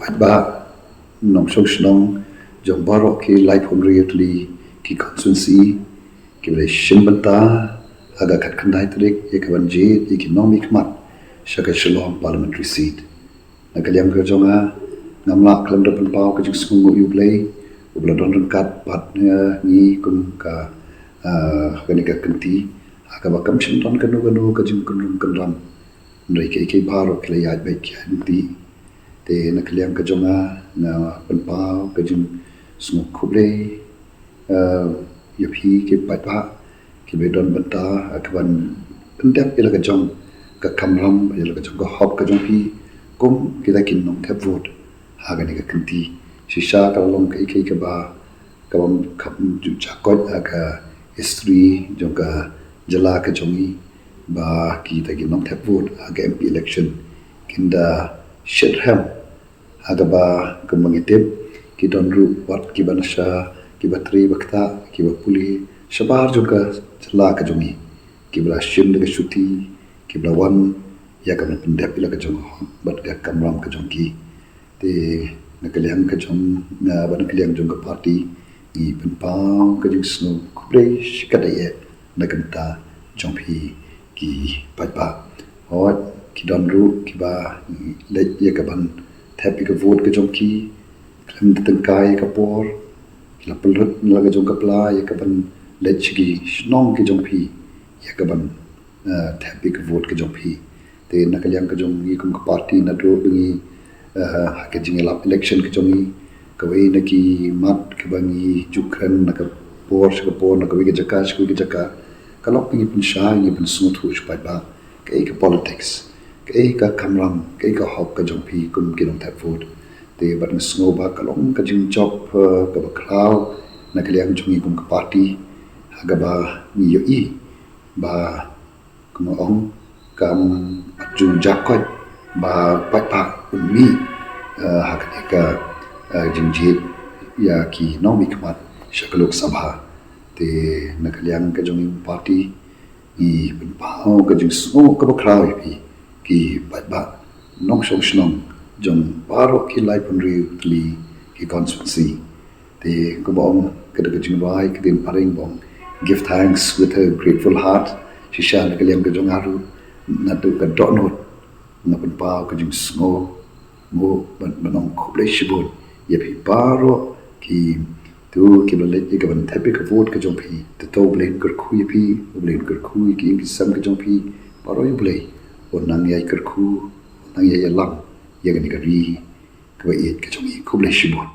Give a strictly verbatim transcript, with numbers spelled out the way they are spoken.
Paidbah nongshong shnong jong baroh ki laiphew hynriew tylli ki constituency kiba la shim bynta ha ka khatkhyndai tarik ïa ka ban jied ïa ki nongmihkhmat sha ka Shillong Parliamentary Seat. Na ka liang ka jong nga, ngam lah khlem da pynpaw ka jingsngewnguh ïa U Blei uba la don ryngkat bad ngi kum ka, ah, kane ka kynti ha kaba kam shym don kano kano ka jingkynrum kynram. Hynrei kiei kiei baroh ki la ïaid beit ki ïaid lynti. Te na ka liang ka jong nga, nga pynpaw ka jingsngew khublei, eh, ïa phi ki paidbah kiba don bynta, eh, ka ban pyndep ïa la ka jong ka kamram, ïa la ka jong ka hok ka jong phi kum kita ki nongthep vote ha kane ka kynti. Shisha ka la long kaei kaei kaba, kaba kham ju jakoit ha ka history jong ka jylla ka jong ngi, ba kita ki nongthep vote ha ka M P election kin da shitrhem ha kaba, kumba ngi tip, ki don ruh wat kiba nasa, kiba trei ba ktah, kiba pule shabar jong ka jylla ka jong ngi, kiba la shim da ka shuti, kiba la wan ïa ka ban pyndep ïa la ka jong ka hok bad ka kamram ka jong ki. Te na ka liang ka jong nga bad na ka liang jong ka party, ngi pynpaw ka jingsngew khublei shikatdei eh na ka bynta jong phi ki paidbah. Hooid, ki don ruh kiba leit ïa ka ban thep ïa ka vote ka jong ki khlem da tyngkai ïa ka por, ki la pynlut na la ka jong ka pla ïa ka ban leit sha ki shnong ki jong phi ïa ka ban, eh, thep ïa ka vote ka jong phi. Te na ka liang ka jong ngi kum ka party, naduh ba ngi, eh, ha ka jingïalap election ka jong ngi, kawei na ki mat kaba ngi ju kren na ka por sha ka por, na kawei ka jaka sha kawei ka jaka, ka long ba ngi pynshai, ngi pynsngewthuh sha paidbah kaei ka politics, kaei ka kamram, kaei ka hok ka jong phi kum ki nongthep vote. Te bad nga sngew ba ka long ka jingjop, eh, kaba khraw na ka liang jong ngi kum ka party, ha kaba ngi ïohi ba, kumba ong, kam ju jakoit ba paidbah un mih, eh, ha kane ka, eh, jingjied ïa ki nongmihkhmat sha ka Lok Sabha. Te na ka liang ka jong ngi party, ngi pynpaw ka jingsngew kaba khraw ïa phi ki paidbah nongshong shnong jong baroh ki laiphew hynriew tylli ki constituency. Te kumba ong ka da ka jingrwai ka dei phareng ba ong, "Give thanks with a grateful heart." Shisha na ka liang ka jong nga ruh, naduh ka dohnud nga pynpaw ka jingsngewnguh bad ban ong khublei shibun ïa phi baroh kito kiba leit ïa ka ban thep ïa ka vote ka jong phi. Te to U Blei un kyrkhu ïa phi, U Blei un kyrkhu ïa ki ïing ki sem ka jong phi baroh, ïa U Blei un nang ïai kyrkhu, un nang ïai ïalam ïa kane ka ri kaba ïeit ka jong ngi. Khublei shibun.